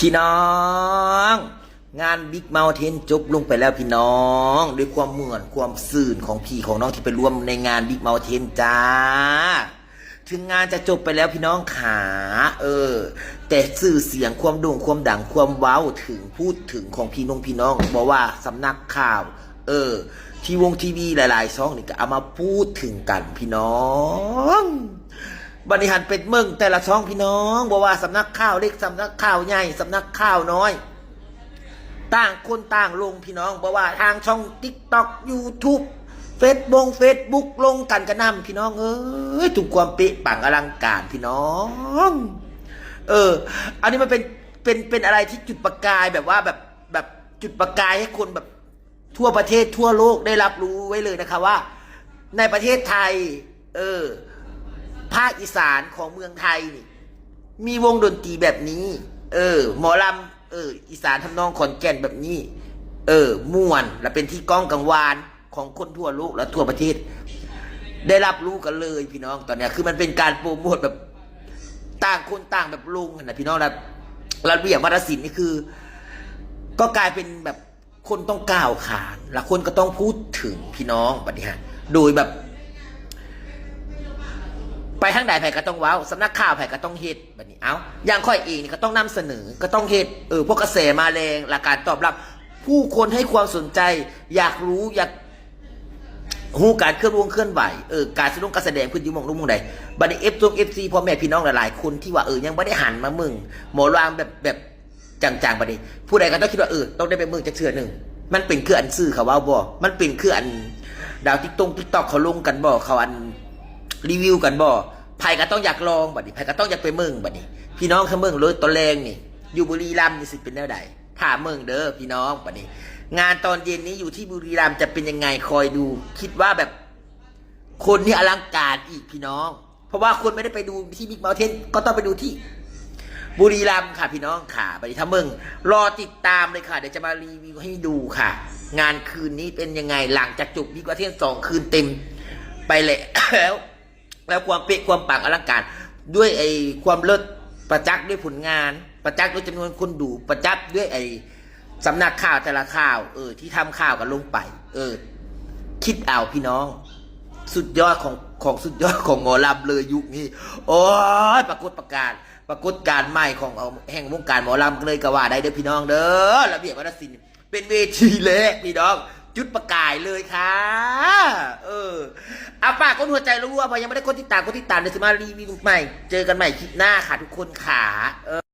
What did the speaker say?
ພີ່ນ້ອງ ງານ Big Mountain ຈົບລົງໄປແລ້ວພີ່ນ້ອງ ດ້ວຍຄວາມມ່ວນຄວາມຊື່ນຂອງພີ່ຂອງນ້ອງທີ່ໄປຮ່ວມໃນງານ Big Mountain ຈ້າ. ເຖິງງານຈະຈົບໄປແລ້ວພີ່ນ້ອງຂາ ເອີ ແຕ່ຊື່ສຽງຄວາມໂດ່ງຄວາມດັງ ຄວາມເວົ້າເຖິງ ພູດເຖິງຂອງພີ່ນ້ອງ ພີ່ນ້ອງ ບໍ່ວ່າສຳນັກຂ່າວ ເອີ ທີວົງທີວີຫຼາຍໆຊ່ອງນີ້ກໍເອົາມາພູດເຖິງກັນພີ່ນ້ອງ. ບັດນີ້ຫັ້ນໄປເບິ່ງແຕ່ລະຊ່ອງພີ່ນ້ອງ ບໍ່ວ່າສຳນັກຂ່າວເລັກ ສຳນັກຂ່າວໃຫຍ່ ສຳນັກຂ່າວນ້ອຍ ຕ່າງຄົນຕ່າງລົງພີ່ນ້ອງ ບໍ່ວ່າທາງຊ່ອງ TikTok YouTube Facebook Facebook ລົງກັນກະໜ່ຳພີ່ນ້ອງເອີຍ ທຸກຄວາມເປະປັງອະລັງການພີ່ນ້ອງ. ເອີ ອັນນີ້ມັນເປັນ ເປັນ ເປັນອະໄລທີ່ຈຸດປະກາຍແບບວ່າ ແບບ ແບບຈຸດປະກາຍໃຫ້ຄົນແບບ ທົ່ວປະເທດທົ່ວໂລກໄດ້ຮັບຮູ້ໄວ້ເລີຍນະຄະວ່າ ໃນປະເທດໄທ ເອີ ພາກອີສານຂອງເມືອງໄທນີ້ ມີວົງດົນຕີແບບນີ້ ເອີ ໝໍລຳ ເອີ ອີສານທຳນອງຂອນແກ່ນແບບນີ້ ເອີ ມ່ວນ ແລະ ເປັນທີ່ກ້ອງກັງວານຂອງຄົນທົ່ວໂລກ ແລະ ທົ່ວປະເທດ ໄດ້ຮັບຮູ້ກັນເລີຍພີ່ນ້ອງ. ຕອນເນີ້ຍຄືມັນເປັນການໂປຣໂມດແບບ ຕ່າງຄົນຕ່າງແບບລົງຫັ້ນນະພີ່ນ້ອງ ແລະ ລະບຽບວາທະສິນນີ້ຄື ກໍກາຍເປັນແບບ ຄົນຕ້ອງກ່າວຂານ ແລະ ຄົນກໍຕ້ອງພູດເຖິງພີ່ນ້ອງ ບັດນີ້ຫັ້ນ ໂດຍແບບ ໄປທາງໃດໃຜກໍຕ້ອງເວົ້າ ສຳນັກຂ່າວໃຜກໍຕ້ອງເຮັດ ບັດນີ້ ເອົ້າ ຢ່າງຂ້ອຍເອງນີ້ກໍຕ້ອງນຳສະເໜີ ກໍຕ້ອງເຮັດ ເອີ ພວກກະແສມາແຮງ ແລະ ການຕອບຮັບ ຜູ້ຄົນໃຫ້ຄວາມສົນໃຈ ຢາກຮູ້ ຢາກຮູ້ການເຄື່ອນວົງເຄື່ອນໄຫວ ເອີ ການສະດົງການສະແດງເພິ່ນຢູ່ໝ່ອງລູກໝ່ອງໃດ. ບັດນີ້ເອັຟຊົງເອັຟຊີ ພໍ່ແມ່ພີ່ນ້ອງຫຼາຍໆຄົນທີ່ວ່າ ເອີ ຍັງບໍ່ໄດ້ຫັນມາເບິ່ງໝໍລຳແບບ ແບບ ຈັງໆ ບັດນີ້ ຜູ້ໃດກໍຕ້ອງຄິດວ່າ ເອີ ຕ້ອງໄດ້ໄປເບິ່ງຈັກເທື່ອໜຶ່ງ ມັນເປັນຄືອັນຊື່ເຂົາເວົ້າບໍ່ ມັນເປັນຄືອັນດາວຕິກຕົງຕິກຕ໋ອກເຂົາລົງກັນບໍ່ ເຂົາອັນຣີວິວກັນບໍ່ ໃຜກໍຕ້ອງຢາກລອງ ບັດນີ້ ໃຜກໍຕ້ອງຢາກໄປເບິ່ງ ບັດນີ້ ພີ່ນ້ອງ ຖ້າເບິ່ງເລີຍຕອນແລງນີ້ ຢູ່ບຸລີລຳນີ້ຊິເປັນແນວໃດ ຖ້າເບິ່ງເດີພີ່ນ້ອງ ບັດນີ້ ງານຕອນເຢັນນີ້ຢູ່ທີ່ບຸລີລຳຈະເປັນຍັງໄງ ຄອຍດູ ຄິດວ່າແບບ ຄົນນີ້ອະລັງການອີກພີ່ນ້ອງ ເພາະວ່າຄົນໄມ່ໄດ້ໄປດູທີ່ Big Mountain ກໍຕ້ອງໄປດູທີ່ບຸລີລຳຄ່ະພີ່ນ້ອງຄ່ະ. ບັດນີ້ຖ້າເບິ່ງ ລໍຕິດຕາມເລີຍຄ່ະ ດຽວຈະມາຣີວິວໃຫ້ດູຄ່ະ ງານຄືນນີ້ເປັນຍັງໄງ ຫຼັງຈາກຈົບ Big Mountain ສອງຄືນເຕັມໄປແລ້ວ ແລ້ວຄວາມເປະຄວາມປັງອະລັງການ ດ້ວຍໄອ້ຄວາມເລີດ ປະຈັກດ້ວຍຜົນງານ ປະຈັກດ້ວຍຈຳນວນຄົນດູ ປະຈັກດ້ວຍໄອ້ ສຳນັກຂ່າວແຕ່ລະຂ່າວ ເອີ ທີ່ທຳຂ່າວກັນລົງໄປ ເອີ ຄິດເອົາພີ່ນ້ອງ ສຸດຍອດຂອງ ຂອງສຸດຍອດຂອງໝໍລຳເລີຍຍຸກນີ້ ໂອ້ຍ ປາກົດປະການ ປາກົດການໃໝ່ຂອງ ເອົາ ແຫ່ງວົງການໝໍລຳເລີຍກໍວ່າໄດ້ເດີພີ່ນ້ອງເດີ ລະບຽບວາທະສິນ ເປັນເວທີແລກພີ່ນ້ອງ ຈຸດປະກາຍເລີຍຄ່ະ ເອີ ອາ ຝາກກົດຫົວໃຈລັວໆ ໃຜຍັງບໍ່ໄດ້ກົດຕິດຕາມ ກົດຕິດຕາມ ດຽວຊິມາຣີວິວໃໝ່ ເຈີກັນໃໝ່ຄລິບໜ້າຄ່ະທຸກຄົນຄ່ະ ເອີ.